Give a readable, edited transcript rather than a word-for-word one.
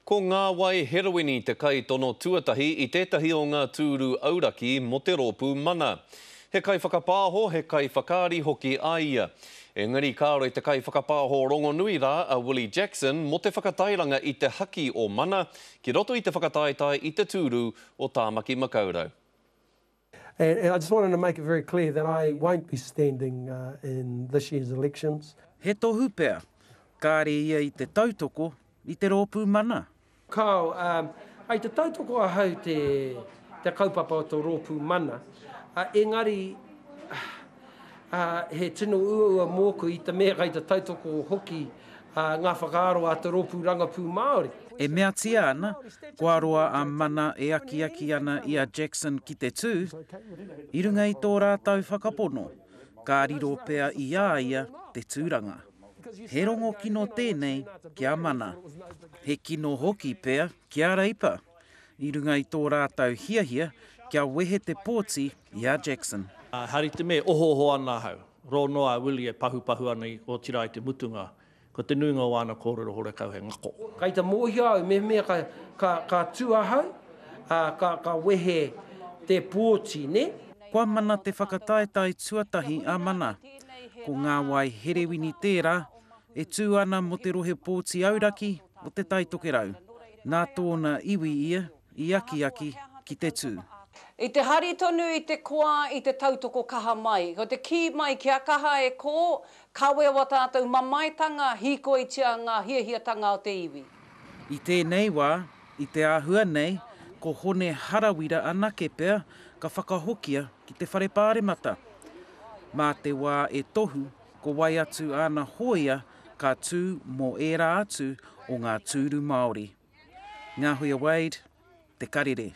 Ko Ngāwai Herewini te kaitono tuatahi i tētahi o ngā tūru auraki mō te Rōpū Mana. He kaiwhakapāho, he kaiwhakaari hoki a ia. Engari kāore te kaiwhakapāho rongonui rā a Willie Jackson mō te whakatairanga i te haki o Mana ki roto i te whakataetae i te tūru o Tāmaki Makaurau. And I just wanted to make it very clear that I won't be standing in this year's elections. He tohu pea, kāre ia i te tautoko i te rōpū mana. Kāo, i te tautoko ahau te te kaupapa o te rōpū mana, engari he tino uaua mōku i te mea kei te tautoko hoki ngā whakaaro a te Rōpū Rangapū Māori. E meatia ana, kua roa a Mana e akiaki ana i a Jackson ki te tū, i runga i tō rātou whakapono, ka riro pea i a ia te tūranga. He rongo kino tēnei ki a Mana. He kino hoki pea ki a Reipa, i runga i tō rātou hiahia kia wehe te pōti i a Jackson. Hari te me ohooho ana ahau. Rō noa a Willie e pahupahu ana i otirā i te mutunga, ko te nuinga o āna kōrero horekau he ngako. Kai te mōhio au mehemea ka, ka, ka tū ahau, ā, ka, ka wehe te pōti, nē? Kua mana te whakataetae tuatahi a Mana. Ko Ngāwai Herewini tērā e tū ana mō te rohe pōti auraki o Te Tai Tokerau. Nā tōna iwi ia i akiaki ki te tū. I te hari tonu i te koa i te tautoko kaha mai. Ko te kī mai kia kaha e kō, kawea wa tātou mamaetanga, hīkoitia ngā hiahiatanga o te iwi. I tēnei wā, i te āhua nei, ko Hone Harawira anake pea ka whakahokia ki te Whare Pāremata. Mā te wā e tohu ko wai atu āna hōia ka tū mō ērā atu o ngā tūru Māori. Ngāhuia Wade, Te Karere.